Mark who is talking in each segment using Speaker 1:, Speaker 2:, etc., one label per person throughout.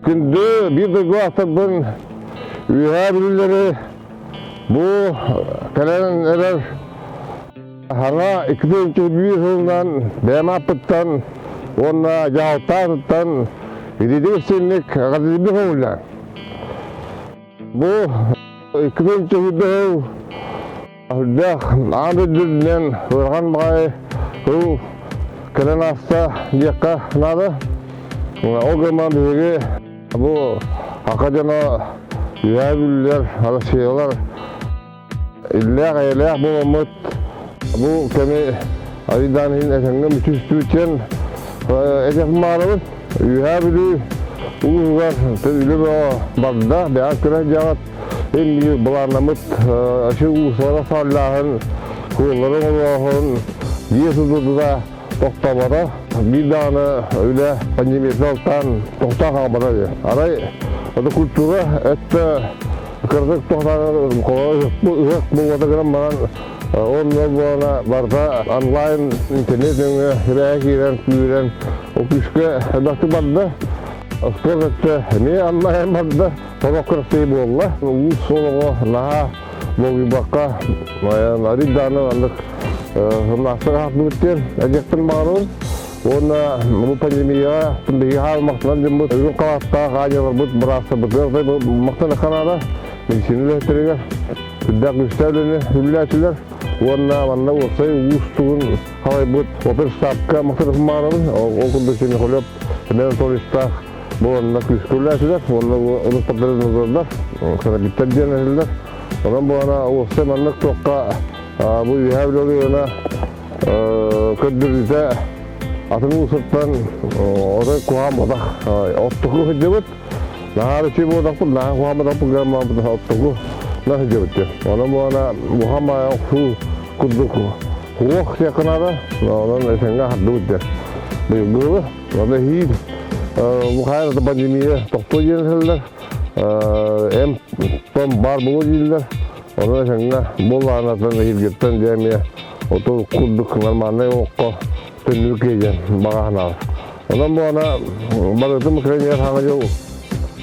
Speaker 1: Күндү биир дойдулаахтарбын Үөһээ Бүлүүлэри бу кэлэн эрэр саҥа 2001 сылынан бэйэм ааппыттан уонна дьаһалтаатыттан ититик истиҥник эҕэрдэлиирбин көҥүллээн. Бу 2001 сыл Үрдээх аан дойду үрдүнэн ыарахан баҕайы ыл кэлэн ааста диэххэ наада. Ол гынан биһиги бу саха дьоно Үөһээ Бүлүүлэр, Россиялар иллээх-эйэлээх буоламмыт бу кэми айдаан иһин этэҥҥэ мүччүстүүтүөн этиэхпин баҕарабын. Үөһээ Бүлүү улууһугар үлэ бөҕө барда, бэйэҕит көрө сылдьаҕыт. Эн былааннаммыт ачы уулуссалара сааллааһын, куоллары оҥорооһун биир сылдьыбыта тохтообото. Биир даҕаны үлэ пандемиятын алтаан тохтоон хаалбата диye. Арай ото культура өттө кырдык тохтоон ыһык буолбата гынан баран онно буолана барыта онлайн интернет нөҥүө сибээһэ киирэн күүрэн ол күүскэ элбэхтик барда. Спорт өттө эмиэ онлайн барда. Сорох күрэхтэһии буолла. Улуус олоҕо наһаа долгуйбакка, арыый даҕаны маннык сымнаастык аһарбыт диэн этиэхпин баҕарабын. Уонна бу пандемияҕа биһиги хаалмахтанар дьоммут үрүҥ халааттаах аанньаларбыт быраастарбытыгар махтаныахха наада. Медицина үлэһиттэригэр сүрдээх күүстээх үлэни үлэлээтилэр. Уонна манна уопсай уустугун халайбыт оперштабка махтаныахпын баҕарабын. Ол курдук Семихолев Семен Анатольевичтаах Бу онно күүскэ үлэлээтилэр уонна бу улуустардар санапиттар диэн этиллэр. Онон бу ана уопсай маннык туохха бу Үөһээ Бүлүү оройуона көрдөрүүтэ атын улуустартан отой куһаҕан буолбатах. Оттоку сылдьыбыт. Наһаа үчүгэй буолбатахпыт, наһаа куһаҕан буолбатахпыт гынан оттоку сылдьыбыт диэн. Онон бу ана муха маайа охсуу курдук хуох диэххэ наада. Онон этэҥҥэ аһардыбыт диэн. Быйылгы Онно эһиил бу хайа да пандемия тохтуо диэн этэллэр. Эм том баар буолуо дииллэр. Онон этэҥҥэ буоллаҕына эһиилгиттэн дьэ эмиэ оту курдук нормальнай олоххо төннүү киһи диэн баҕа санаалар. Онон бу ана барытын Украинаҕа саҥа дьыл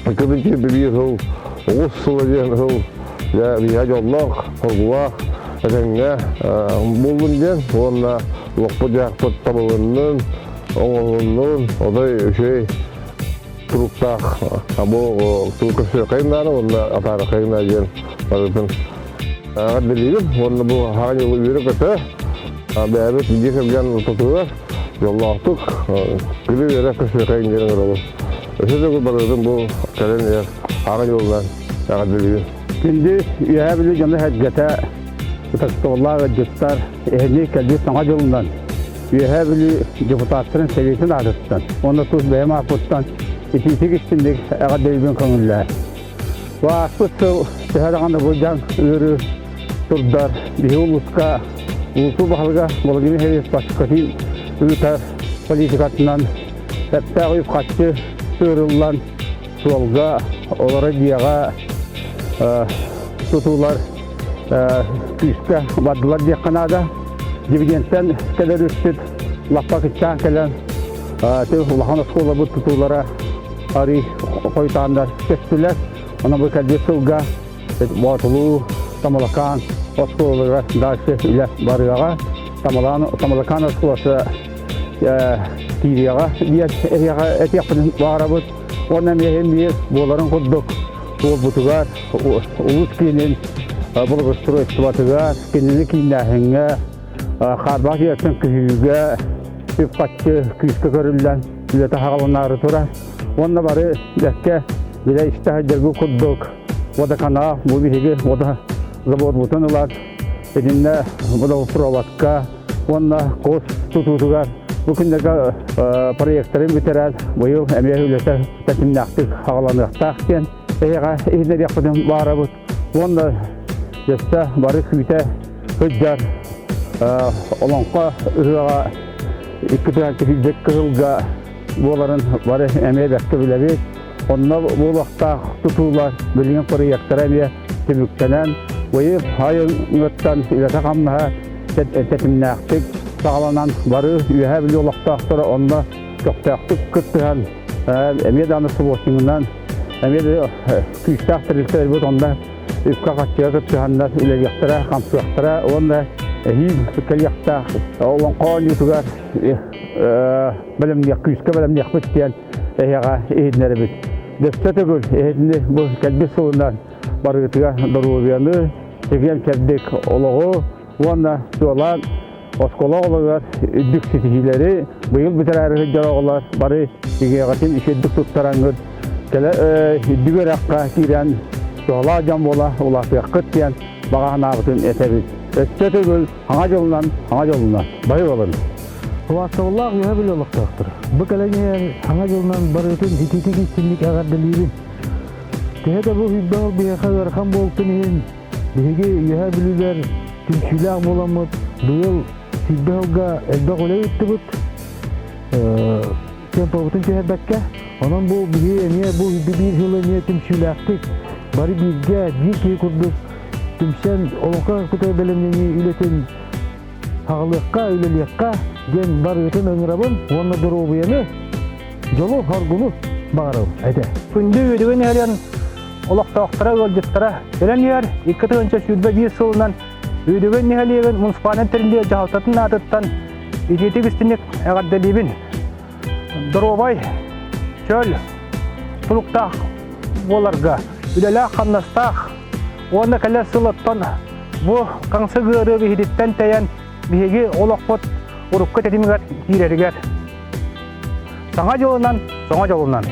Speaker 1: 2021 сыл оҕус сыла диэн сыл дьэ биһиэхэ дьоллоох, хоргулаах этэҥҥэ буоллун диэн уонна олохпут-дьаһахпыт табылыннын, оҥоһулуннун, отой үчүгэй туруктаах бу көрсүөххэйин наада уонна атаарыаххайын наада диэн барытын эҕэрдэлиибин уонна бу хаһан үөрэ-көтө бэйэбит дьиэ кэргэн тутугар дьоллоохтук күлү-үөрэ көрсүөххэйин диэн ыҥырабын. Өссө төгүл барытын бу кэлэн иһэр хаһан дьылынан эҕэрдэлиибин.
Speaker 2: Күндү Үөһээ Бүлүү дьоно-сэргэтэ, ытыктабыллаах ыалдьыттар, эһиги кэлбит Саҥа дьылынан Үөһээ Бүлүү депутаттарын сэбиэтин аатыттан уонна тус бэйэм ааппыттан итиитик истинник эҕэрдэлиибин көҥүллээ. Бу ааспыт сыл төһө даҕаны бу дьаҥ ыарыы турдар, биһи улууска улуусу баһылыга Владимир Михайлович Пашкатин ыытар политикатынан сөптөөх үп-харчы тыырыллан суолга, олорор дьиэҕэ тутуулар күүскэ бардылар диэххэ наада. Дивиденттэн кэлэр үппүт лаппа кыччаан кэлэн, улахан оскуолабыт тутуулара арый хойутааннар көстүлэр. Онон бу кэлбит сылга Боотулуу, Тамалакаан оскуолаларыгар дальше үлэ барыаҕа. Тамалакаан оскуолата киириэҕэ диэн эһиэхэ этиэхпин баҕарабыт. Уонна эмиэ биир буоларын курдук буолбутугар улуус киинин благоустройствотыгар, кинини кииннээһиҥҥэ, хаарбах дьиэттэн күһүүгэ үп-харчы күүскэ көрүллэн үлэтэ хаҕаланаары турар. Уонна бары бэккэ билэ истэ сылдьаргы курдук водоканал бу биһиги вода заводбутун ылан итиннэ водопроводка уонна кос тутуутугар бу күннэргэ проекторын бүтэрэн быйыл эмиэ үлэтэ тэтимнээхтик хаҕаланыахтаах диэн эһиэхэ иһитиннэриэхпитин баарабыт уонна өссө бары күүтэ сылдьар олоҥхо ыһыаҕа 2 кыһылга буоларын бары эмиэ бэркэ билэбит. Онно буолуохтаах тутуулар билигин проектара эмиэ түмүктэнэн, быйыл айылгыттан үлэтэ-хамнаһа тэтимнээхтик саҕаланан бары Үөһээ Бүлүү олохтоохторо онно көхтөөхтүк кыттыһан Эмиэ даҕаны субботнигынан эмиэ да күүстээх тэрилтэлэрбит онно үпкэ-харчыга кыттыһаннар үлэлиэхтэрэ, хамсыахтара уонна эһиил кэлиэхтээх олоҥхо оонньуутугар бэлэмниэх күүскэ бэлэмниэхпит диэн эһиэхэ иһитиннэрэбит. Дөссө төгүл эһитини бу кэлбит сылынан барыытыгар доруобуйаны, чэгиэн-чэбдик олоҕу уонна чуолаан оскуола оҕолоругар үрдүк ситиһиилэри быйыл бүтэрээри сылдьар оҕолор бары игиэҕитин үчүгэйдик туттараҥҥыт кэлэ үрдүк үөрэххэ киирэн туһалаах дьон буола улаатыаххыт диэн баҕа санаабытын этэбит. Өссө төгүл Саҥа дьылынан, Саҥа дьылынан баһы буолун!
Speaker 3: Убаастабыллаах үөһэ Бүлүү олохтоохтор, бу кэлэн иһэр Саҥа дьылынан барыытын итиитик истинник эҕэрдэлиибин. Төһө да бу сүүрбэ биһиэхэ ыарахан буолтун иһин, биһиги Үөһээ Бүлүүлэр түмсүүлээх буоламмыт, быйыл 20 сылга элбэх үлэ ыыттыбыт, темпобутун түһэрбэккэ. Онон бу биһи эмиэ бу биир сылы эмиэ түмсүүлээхтик, бары бииргэ, биир киһи курдук түмсэн олоҥхо кытары бэлэмнэнии үлэтин аҕалыахха, үлэлиэххэ диэн барыытын ыҥырабын уонна доруобуйаны, дьолу-соргуну баҕарабын этэ.
Speaker 4: Күндү үөдүгүн иһэрин олохтоохторо, ыалдьыттара кэлэн иһэр 2021 сылынан Үөдүгэн нэһилиэгин муниципальнай тэриллии дьаһалтатын аатыттан итиитик истиник эҕэрдэлиибин. Доруобай, чөл, туруктаах буоларга, үлэлээх-хамнастаах уонна кэлэр сыл оттон бу хаҥсык ыарыы биһититтэн тэйэн биһиги олохпут урукку тэтимигэр киирэригэр. Саҥа дьылынан, саҥа дьолунан!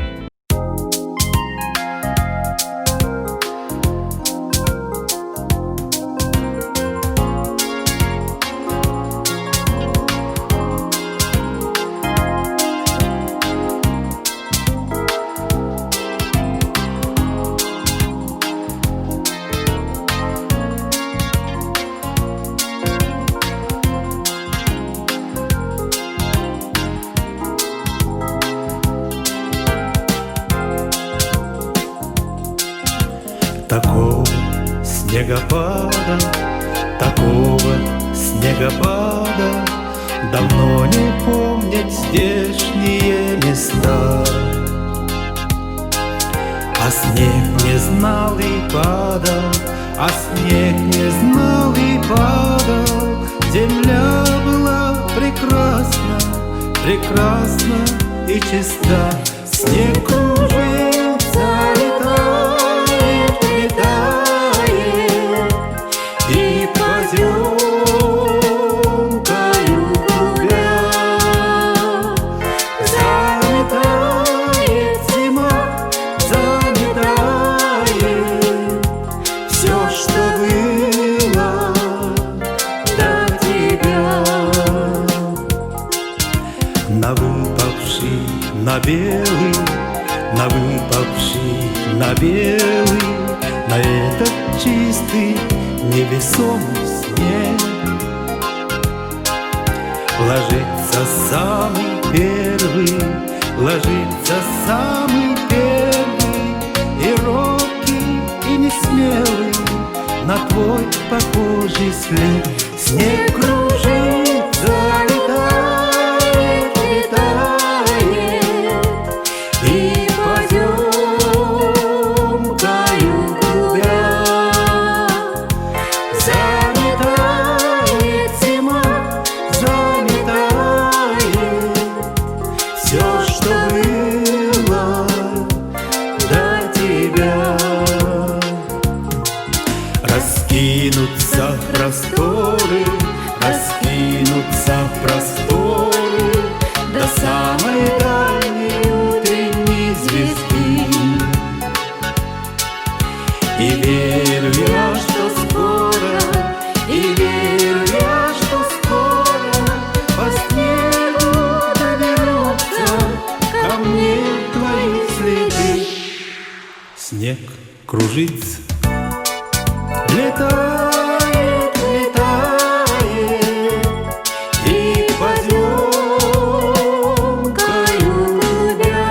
Speaker 5: Такого снегопада, такого снегопада Давно не помнят здешние места. А снег не знал и падал, а снег не знал и падал. Земля была прекрасна, прекрасна и чиста. Снег кружится, летает, летает, И поземкою клубя Заметает зима, заметает Все, что было до тебя. На выпавший, на белый, на выпавший, на белый, На этот чистый, невесомый снег Ложится самый первый, ложится самый первый И робкий, и несмелый на твой похожий след. Снег кружится, летает, летает, И поземкою клубя Заметает зима, заметает Все, что было до тебя. Раскинутся просторы, раскинутся просторы До самой дальней утренней звезды. И верю я, что скоро, и верю я, что скоро По снегу доберутся ко мне твои следы. Снег кружится, летает, летает, И поземкою клубя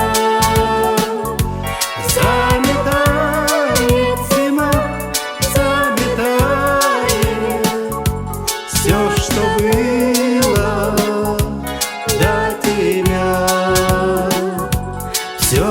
Speaker 5: Заметает зима, заметает Все, что было до тебя. Все,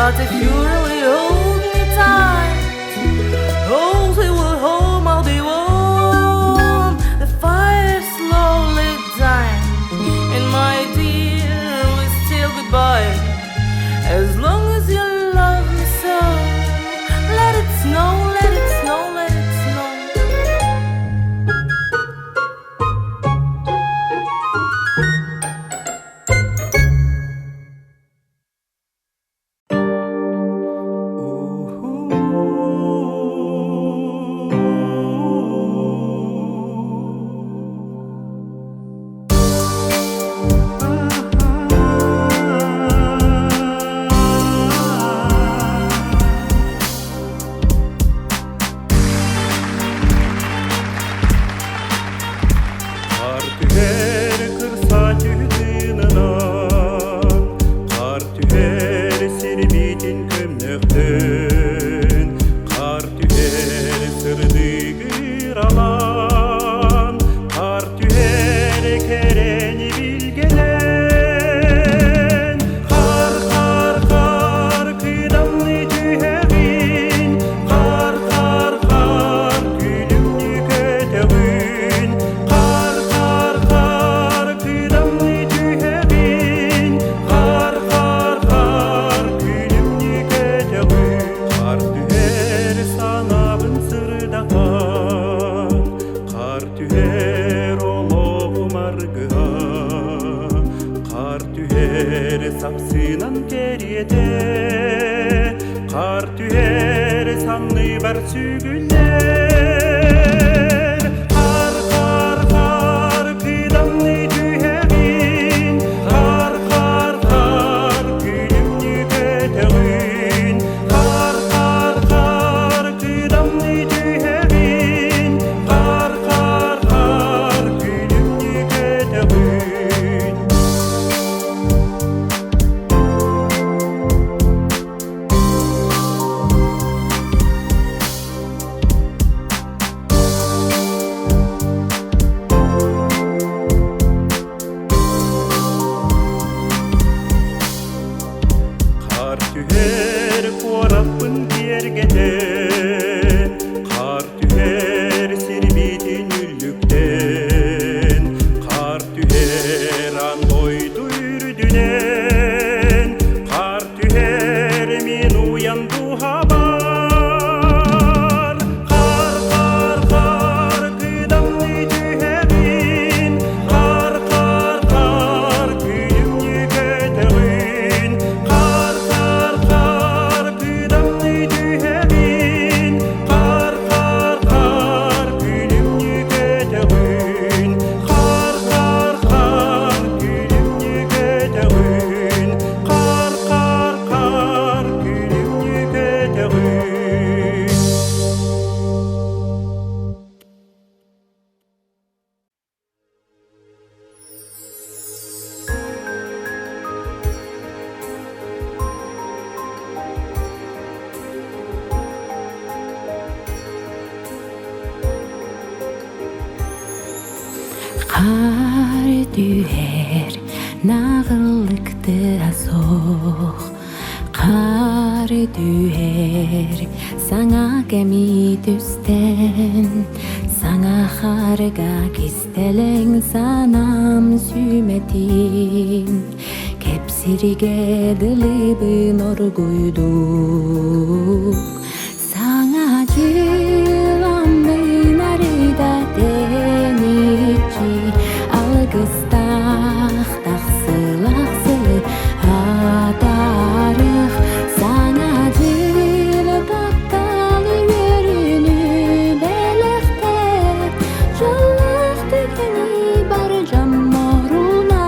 Speaker 5: But if you really hold me tight, hold it will home, I'll be warm. The fire's slowly dying, and my dear, we still goodbye. As long as you love me so, let it snow, let it snow, let it snow.
Speaker 6: Хаар түһэр кырса түһүтүнынан, хаар түһэр сирбитин көмнөхтөн, хаар түһэр сырдыгыралан, хаар түһэр кэрэни билгэлэн, хаар хаар хаар кыдамны түһэҕин, хаар хаар хаар күлүмнү көтөҕүн, хаар хаар хаар кыдамны түһэҕин, хаар хаар хаар күлүмнү көтөҕүн, хаар түһэр санаабын сырдатан, хаар түһэр олоҕум аргыһа, хаар түһэр сапсынан кэриэтэ, хаар түһэр санныбар сүгүллэр. Хаар хаар хаар кыдамны түһэҕин, хаар хаар хаар күлүмнү көтөҕүн, хаар хаар хаар кыдамны түһэҕин, хаар хаар хаар күлүмнү көтөҕүн. Хаар түһэр куораппын киэргэтэн, хаар түһэр сирбитин үллүктэн, хаар түһэр аан дойду үрдүнэн, хаар түһэр мин уйан дууһабар. Хаар, хаар, хаар кыдамны түһэбин, хаар, хаар, хаар күлүмнү көтөҕүн, хаар, хаар, хаар кыдамны түһэбин, хаар, хаар, хаар күлүмнү көтөҕүн, хаар, хаар, хаар күлүмнү көтөҕүн, хаар, хаар, хаар күлүмнү көтөҕүн.
Speaker 5: Хаар түһэр наҕыллыкты суох Хаар түһэр саҥа кэми түстэн Саҥа хаарга кистэлэҥ санаам сүмэтин Кэпсиригэ дылыбын оргуйдук Саҥа дьыламмын арыйда тэниччи Алгыстаах тахсылахсы атаарых Саҥа дьыл таптал үөрүүнү бэлэхтээ Дьоллоох түгэни бар дьомморунар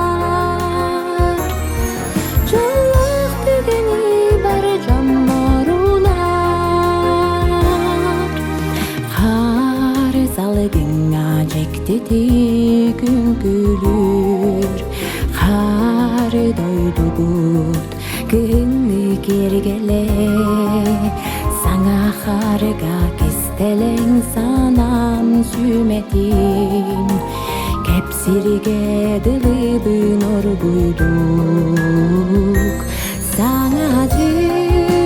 Speaker 5: Дьоллоох түгэни бар дьомморунар Хаар салгыҥҥа дьиктитик үҥкүүлүүр Хаар дойдубут күһүҥҥү киэргэлэ Саҥа хаарга кистэлэҥ санаам сүмэтин Кэпсиригэ дылыбын оргуйдук Саҥа дьыл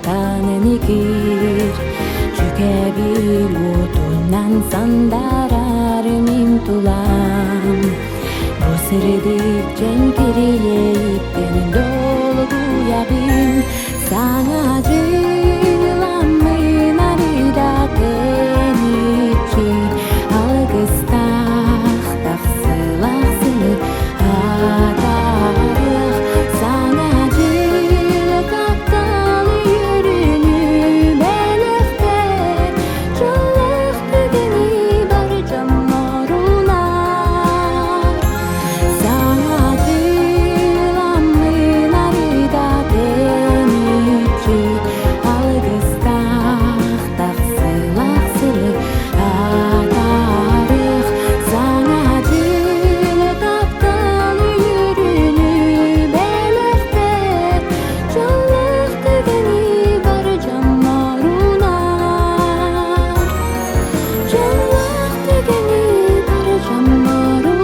Speaker 7: Таанын киир Дьүкэбил уотунан сандарар мин тулам Бу сырдык дьэҥкириэйиттэн долгуйабын Саҥа дьылламмын арыыда тэниччи Алгыстаах тахсылах сылы атаарыах Саҥа дьыл таптал үөрүүнү бэлэхтээр Дьоллоох түгэни бар дьоннорунаан Саҥа дьылламмын арыыда тэниччи Алгыстаах тахсылах сылы атаарыах Саҥа дьыл таптал үөрүүнү бэлэхтээр Дьоллоох түгэни бар дьоннорунаан Дьоллоох түгэни бар дьоннорунаан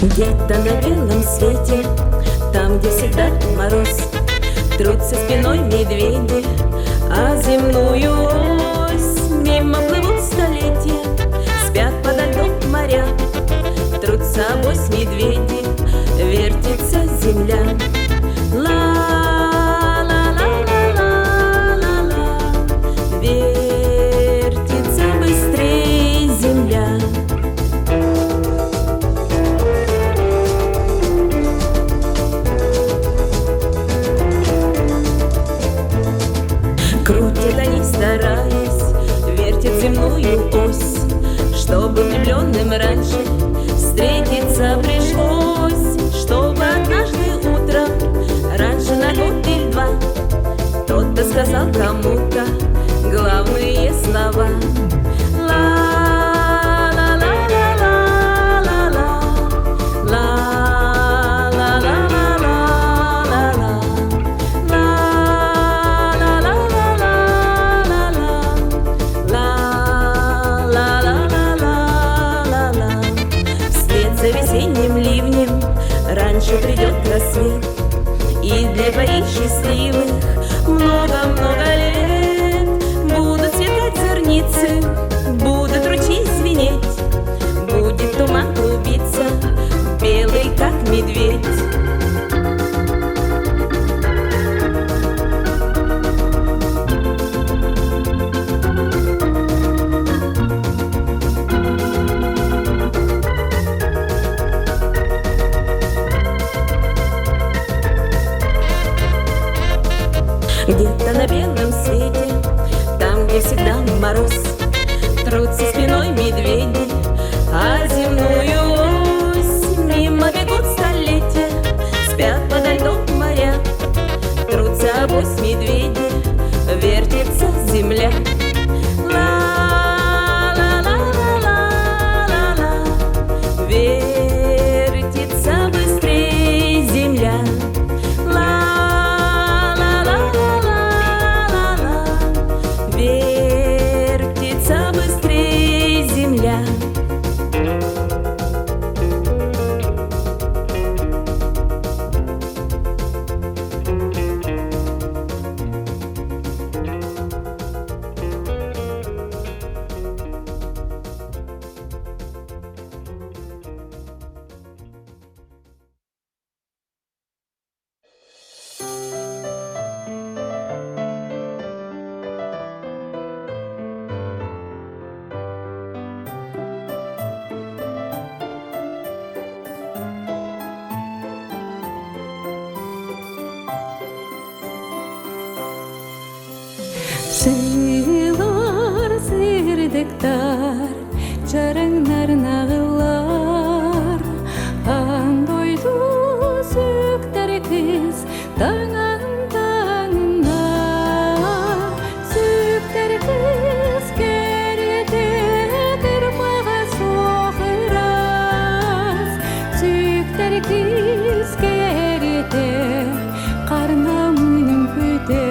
Speaker 5: Где-то на белом свете, там, где всегда мороз, Трутся спиной медведи, а земную ось Мимо плывут столетия, спят подо льдом моря, Трутся авось медведи, вертится земля. Ла-ла-ла-ла-ла-ла-ла, вертится быстрее земля. Крутят они, стараясь, вертят земную ось, Чтобы влюбленным раньше встретиться пришлось, Чтобы однажды утром, раньше на год или два, Кто-то сказал кому-то главные слова. Ла-ла-ла-ла-ла-ла-ла, ла-ла-ла-ла-ла-ла-ла. Для твоих счастливых много-много лет Будут светать зорницы, будут ручьи звенеть, Будет туман клубиться, белый как медведь. Где-то на белом свете, там, где всегда мороз, Трутся спиной медведи, а земную ось Мимо бегут столетия, спят подо льдом моря, Трутся авось медведи, вертится земля. Ла-ла-ла-ла-ла-ла, вертится быстрей земля. Ла-ла-ла-ла-ла-ла, вертится быстрей земля.
Speaker 7: Сыйлар сырдыктар, чараңнар нағылар, Андойду сүктер кыз таңан таңына. Сүктер кыз керете тырмаға соқырас, Сүктер кыз керете қарнамының күте.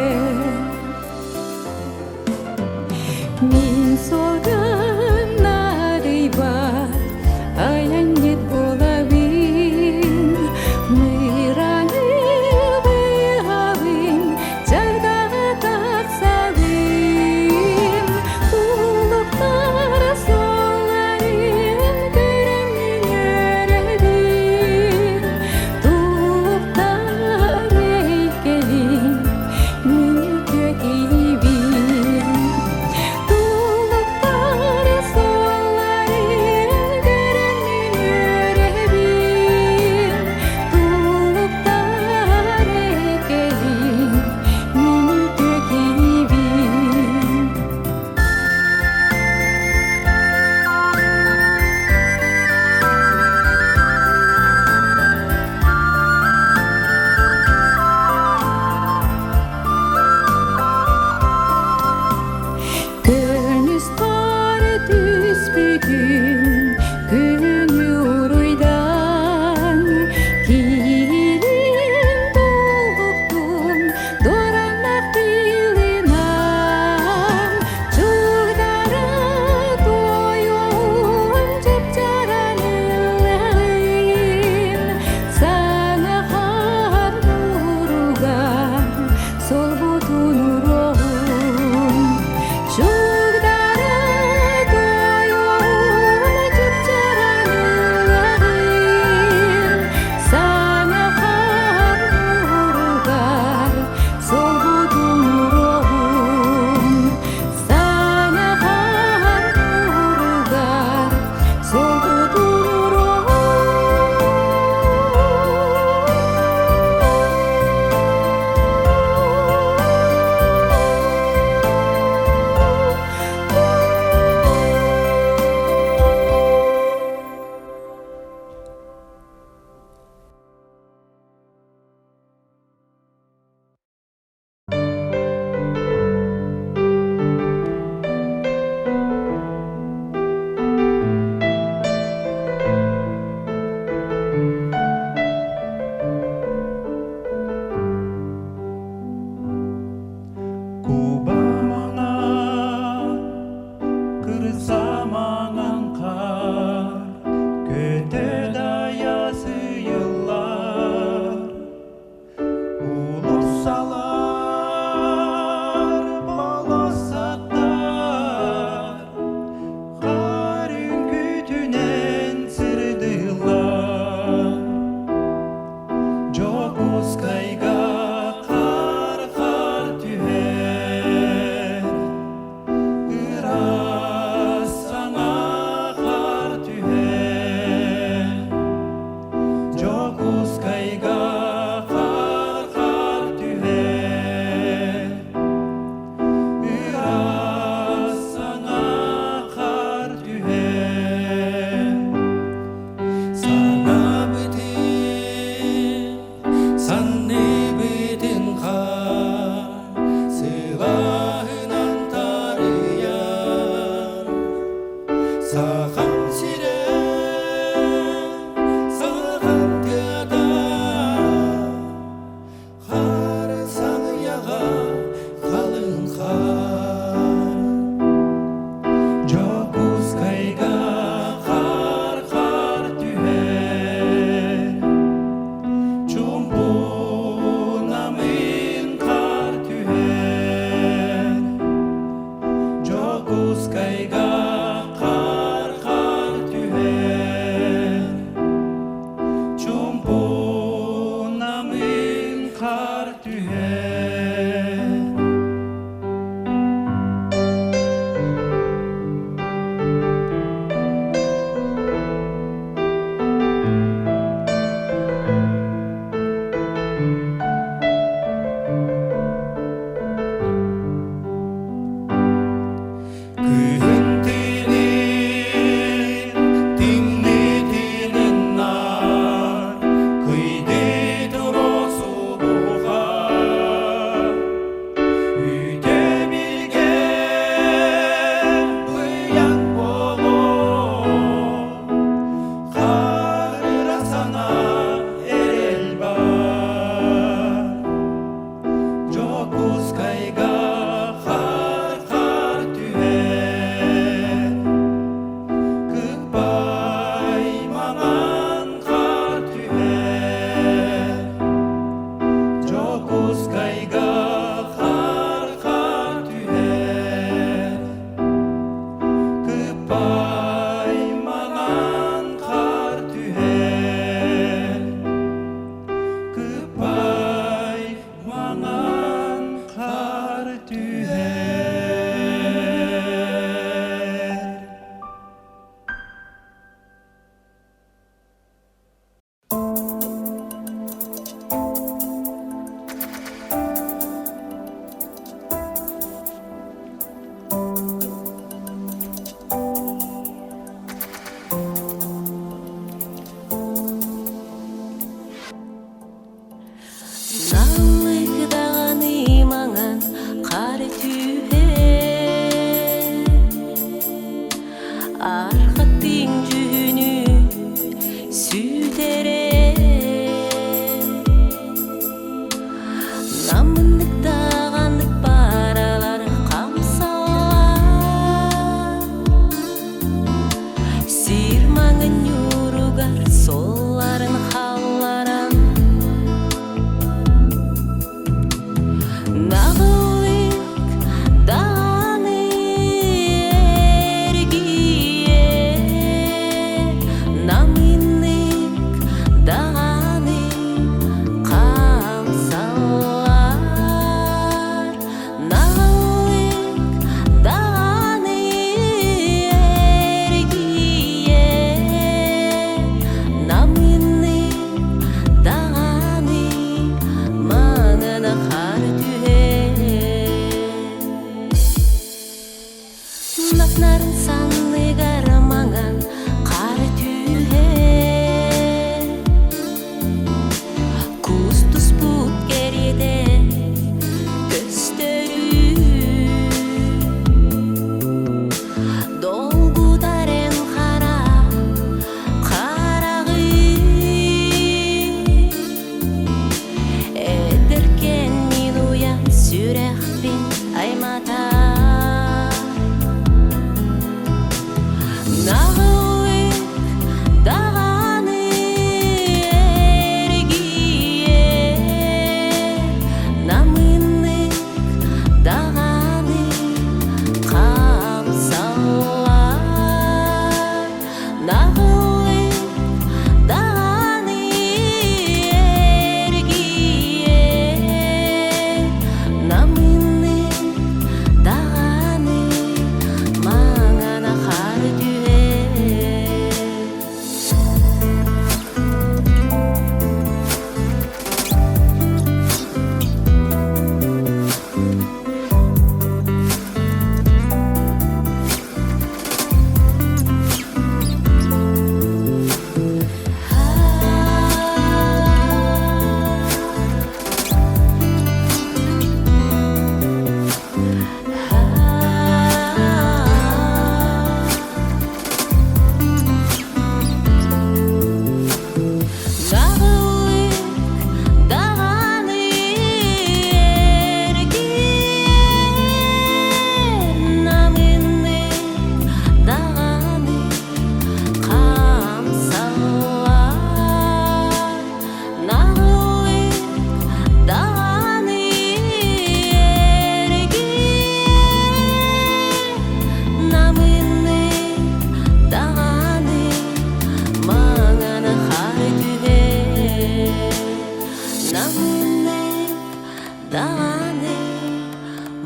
Speaker 7: Мааны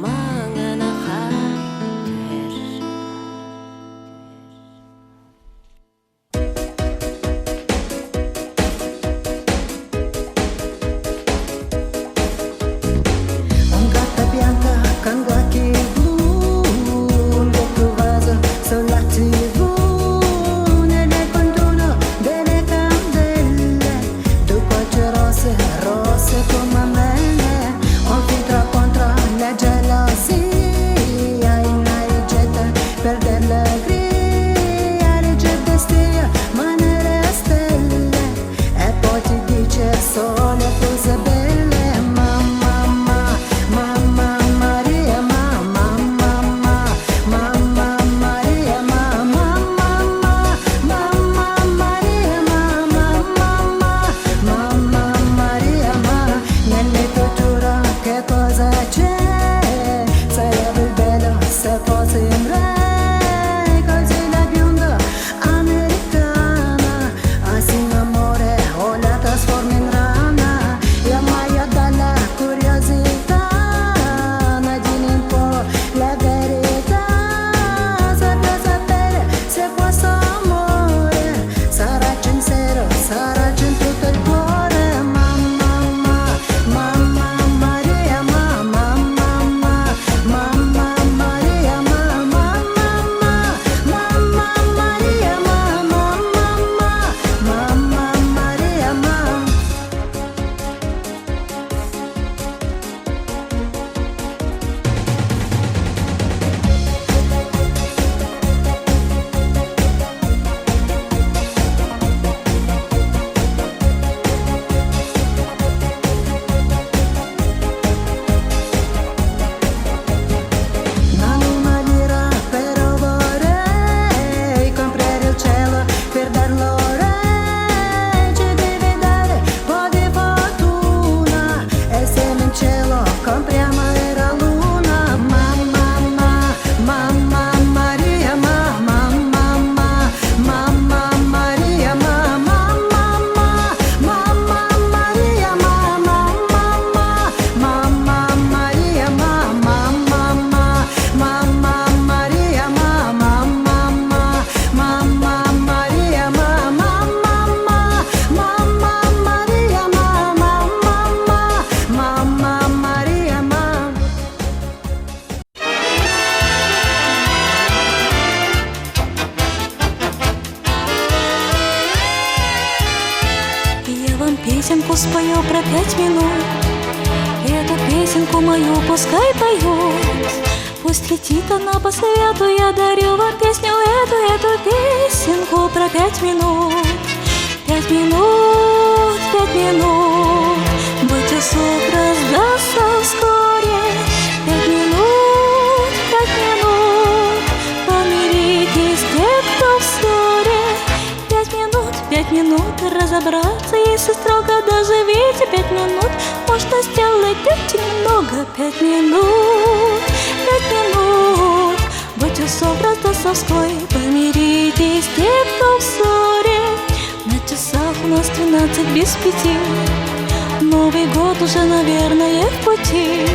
Speaker 7: маҥана хаар түһэр.
Speaker 8: Un gatta bianca con occhi blu, un vecchio vaso sulla tv, nelle contorno delle candele, due gocce rosse, rosse come mele, un filtro contro la gelosia, una ricetta per l'allegria, ricetta stia, ma nelle stelle, e poi ti dice solo cose belle, mamma, mamma, mamma Maria, mamma, mamma, mamma Maria, mamma, mamma, mamma Maria, mamma, mamma, mamma Maria, ma nel futuro che cosa c'è? Sarebbe bello se fossi un re, così la bionda americana, sin amore o la trasformi in rana, e mai dalla curiosità, dimmi un po' la verità, sappia sapere se questo amore sarà sincero, sarà in tutto il cuore, mamma, mamma, Maria, mamma, mamma, mamma Maria, mamma, mamma, mamma Maria, mamma, mamma, mamma Maria, mamma. Non una lira però vorrei comprare il cielo per darlo re. Ci deve dare un po' di fortuna e se in cielo compriamo la luna. Mamma, mamma, mamma Maria, mamma, mamma, mamma Maria, mamma, mamma, mamma Maria, mamma, mamma, mamma Maria, mamma, mamma, mamma Maria, mamma, mamma, mamma Maria, mamma, mamma, mamma Maria, mamma, mamma, mamma Maria, mamma.
Speaker 7: Я вам песенку спою про 5 минут. Эту песенку мою пускай поют. Пусть летит она по свету, я дарю вам песню эту, эту песенку про 5 минут. 5 минут, 5 минут, бой часов раздастся вскоре. 5 минут, 5 минут, помиритесь те, кто в ссоре. 5 минут, 5 минут разобраться, если строго доживете 5 минут, можно сделать очень много. 5 минут, 5 минут, бой часов раздастся вскоре, помиритесь те, кто в ссоре. На часах у нас 11:58. Новый год уже, наверное, в пути.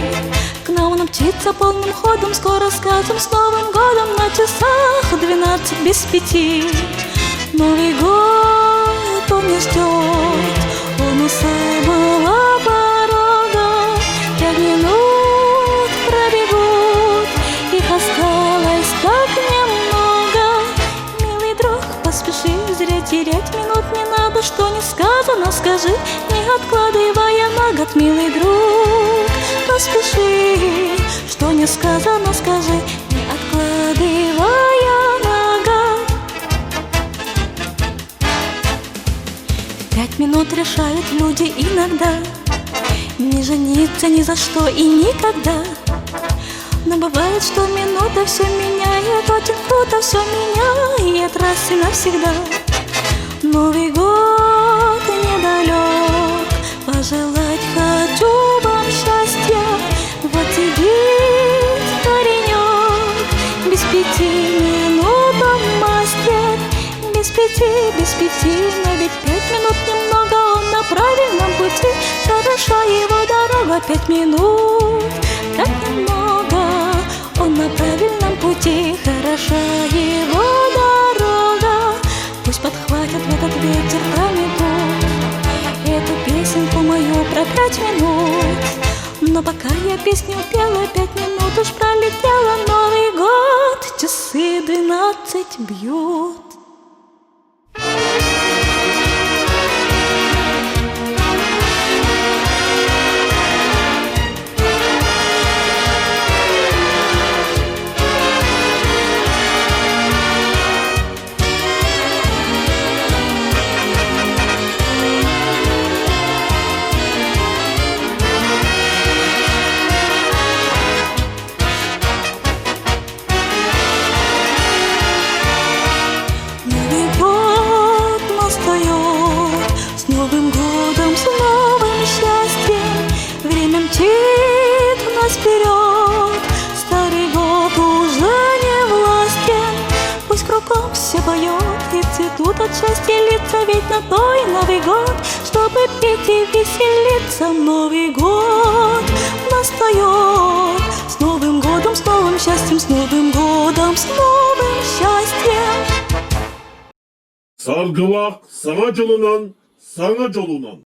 Speaker 7: К нам он мчится полным ходом, скоро скажем с Новым годом. На часах 11:58. Новый год, он не ждет, он у самого порога. 5 минут пробегут, их осталось так немного. Милый друг, поспеши, зря терять минут не надо, что не сказано, скажи, не откладывая на год, милый друг, поспеши, что не сказано, скажи, не откладывая на год. 5 минут решают люди иногда не жениться ни за что и никогда. Но бывает, что минута все меняет, очень круто все меняет раз и навсегда. Новый год недалек, пожелать хочу вам счастья. Вот сидит паренек, 4:55 он мастер. Без пяти, без пяти, но ведь 5 минут немного, он на правильном пути. пути, Хороша его дорога, 5 минут, так немного, Он на правильном пути, хороша его дорога. Пусть подхватят в этот ветер прометут Эту песенку мою про 5 минут. Но пока я песню пела, 5 минут уж пролетела, Новый год, часы 12 бьют. Новый год настает, с Новым годом, с новым счастьем. Время мчит нас вперед, старый год уже не властен. Пусть кругом все поет и цветут от счастья лица, ведь на то и Новый год, чтобы петь и веселиться. Новый год настает, с Новым годом, с новым счастьем, с Новым годом, с новым счастьем.
Speaker 9: Саргылаах саҥа дьылынан, саҥа дьолунан.